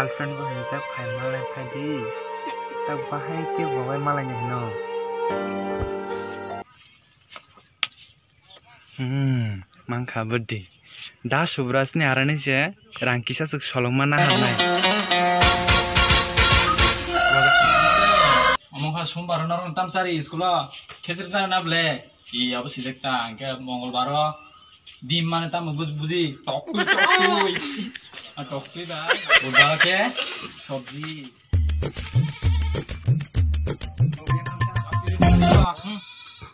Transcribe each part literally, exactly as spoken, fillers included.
Boyfriend bo hinjak phai malai phai di. Tak bahai khe bo bai malai ni hino. Hmm, mankha bwdwi. Da Subraj ni arani se rang kisa swk solongma naharnai. Omo kha sumbar norok tamsari school o khesri chana na ble. I abo sijak ta angke mongolbar o dim mane tamo buj-, buji toktui toktui. A toktui da. Budar ke sobji. Hmm,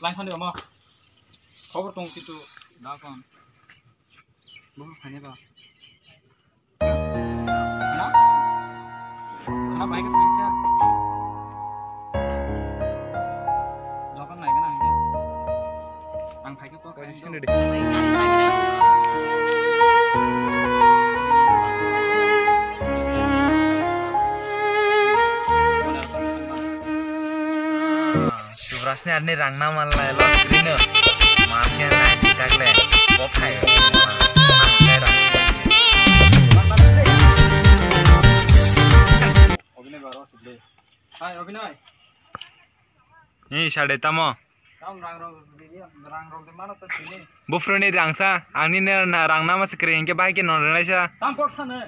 lain khani omo. Khobor tong kitu da kon. Bo phane ba. Khana? Khana bai ka phaisa. Dokan nai gana hingke. Ang phaikhe kok khai. Subrajni arni rang na manlai, los grino. Marke na takle, bo phai. Marke rang. Obinai baro sibli. Hai, Obinai. Ni sade tamo. Tam rang rok, rang rok de mano to sini. Bufruni rangsa, angni ne na rang nama se kre, hingke bai ke non ranaisa. Tam kok sane.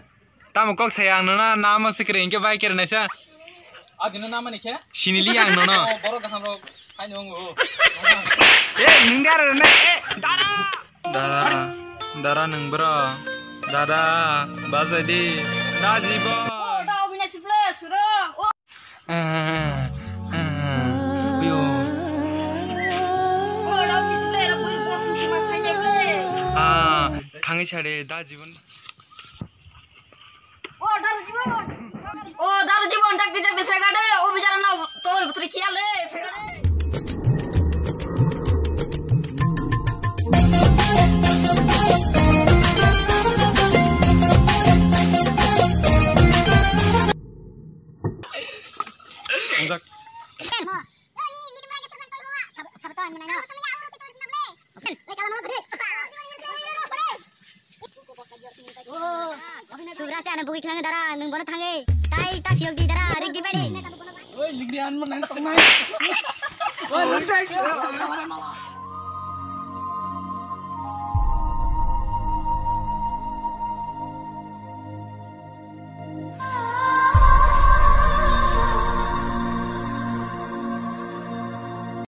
Tamo kok saya ang nona nama se kre, hingke bai ke ranaisa. Adino nama ni khe? Sinili ang nono. Oh, borok gaham rok. Hai nong o. Eh, ninggar rana, eh, dara. Dara, dara nung bro. Dara, bajai di. Da jibo. Oh, da Obinai siple suro. Oh. Ah, ah, uyo. Oh, da Obinai siple, ra buri box ni mas hai jai ple. Ah, thangwi sade, da jibon. O daro jibon, dakti dakti phegade, o bijara no to butri khiyale phegade. Subraj se ano bugui khilangni dara, nung bono thangwi. Tai ta phiyok di dara, rik di badi. Oi, lik di an mo nang tong nai. Oi, lik di.